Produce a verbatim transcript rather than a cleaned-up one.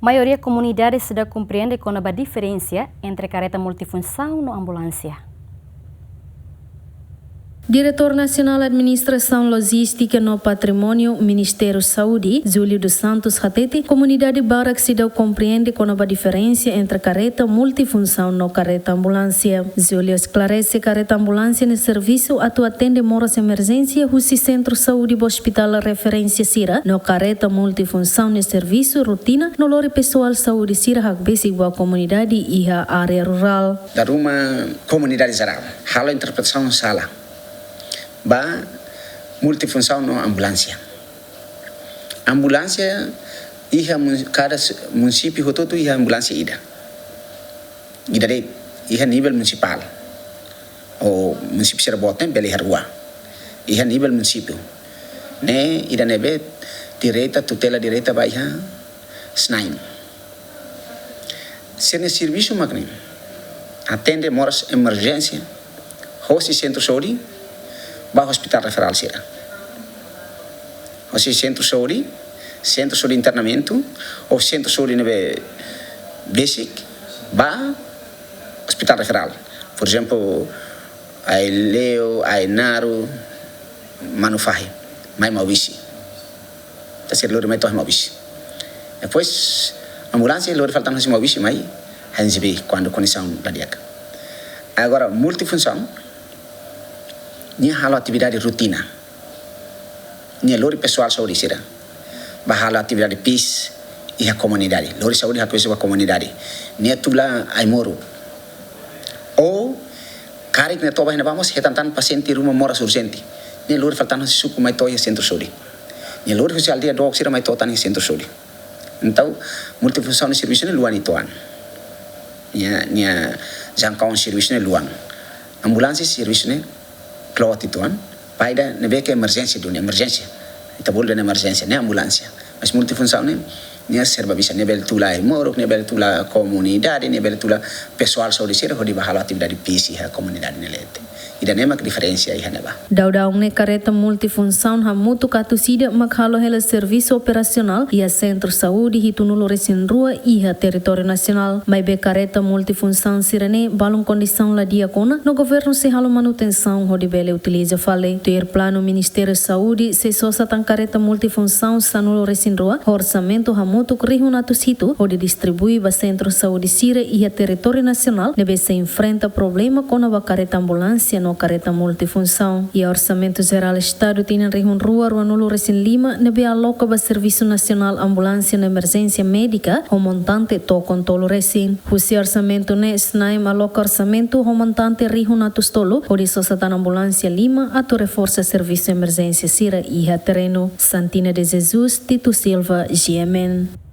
Maioria komunidade seidauk komprende kona-ba diferensa entre kareta multifunsaun no ambulánsia. Diretór Nasionál Administrasaun Lojístika no Patrimóniu, Ministériu Saúde, Júlio dos Santos hatete, komunidade barak seidauk komprende kona-ba diferensa entre kareta multifunsaun no kareta ambulánsia. Júlio esklarese kareta ambulánsia nia servisu atu atende moras emerjénsia husi sentru saúde ba ospitál referénsia sira, no kareta multifunsaun nia servisu rutina no lori pesoál saúde sira hakbesik ba komunidade iha área rurál. Dala ruma komunidade jerál halo interpretasaun sala ba multifunsaun no ambulánsia. Ambulánsia iha mun-, kada s-, munisípiu hotu-hotu iha ambulánsia ida. Ida de'it iha nivel munisipál. Ou munisípiu sira boot ne'e bele iha rua. Iha nivel munisípiu. Ne'e ida ne'ebé direta, tutela direta ba iha SNAIM. Sira-nia servisu mak ne'e: atende moras emerjénsia hosi sentru saúde ba ospitál referál sira. Hosi sentru saúde, sentru saúde internamentu, ou sentru saúde ne'ebé besik, ba ospitál referál. Por ezemplu, Aileu, Ainaro, Manufahi, mai Maubisse. Entaun sira lori mai to'o Maubisse. Depois, ambulánsia lori fali tan husi Maubisse mai Anhembi kuandu kondisaun la di'ak. Agora, multifunsaun, nia halo atividade rutina. Nia lori pesoál saúde sira ba halo atividade PIS iha komunidade. Lori saúde hakbesik ba komunidade. Nia tula ai-moruk. Ou karik nia toba hena vamos, hetan tan pasiente ruma moras urjente. Nia lori fali tan husi suku mai to'o iha sentru saúde. Nia lori husi aldeia dook sira mai to'o tan iha sentru saúde. Entaun, multifunsaun nia servisu ne'e luan uitoan. Nia, nia jangkau servisu ne'e luan. Ambulánsia servisu ne'e kloot uitoan. Ba ida ne'ebé ke emerjénsia duni, emerjénsia. Ita bolu dehan emerjénsia, ne'e ambulánsia. Mas multifunsaun ne'e, nia serba bisa, nia bele tula ai-moruk, nia bele tula komunidade, nia bele tula pesoál saúde sira hodi ba halo atividade PIS iha komunidade ne'e leten. Ida ne'e mak diferensa iha ne'ebá. Daudaun ne'e kareta multifunsaun hamutuk atus ida mak halo hela servisu operasionál iha sentru saúde hitunulu-resin-rua iha territóriu nasionál. Maibé kareta multifunsaun sira-ne'e balun kondisaun la di'ak ona, no governu sei halo manutensaun hodi bele utiliza fali. Tuir planu Ministériu Saúde, sei sosa tan kareta multifunsaun sanulu-resin-rua, ho orsamentu hamutuk rihun atus hitu, hodi distribui ba sentru saúde sira iha territóriu nasionál ne'ebé sei enfrenta problema kona-ba kareta ambulánsia no kareta multifunsaun. Iha Orsamentu Jerál Estadu tinan rihun rua ruanulu-resin-lima ne'ebé aloka ba Servisu Nasionál Ambulánsia no Emerjénsia Médika ho montante tokon tolu resin. Husi orsamentu ne'e SNAIM aloka orsamentu ho montante rihun atus tolu hodi sosa tan ambulánsia lima atu reforsa servisu emerjénsia sira iha terrenu. Santina de Jesus, Tito Silva, G M N.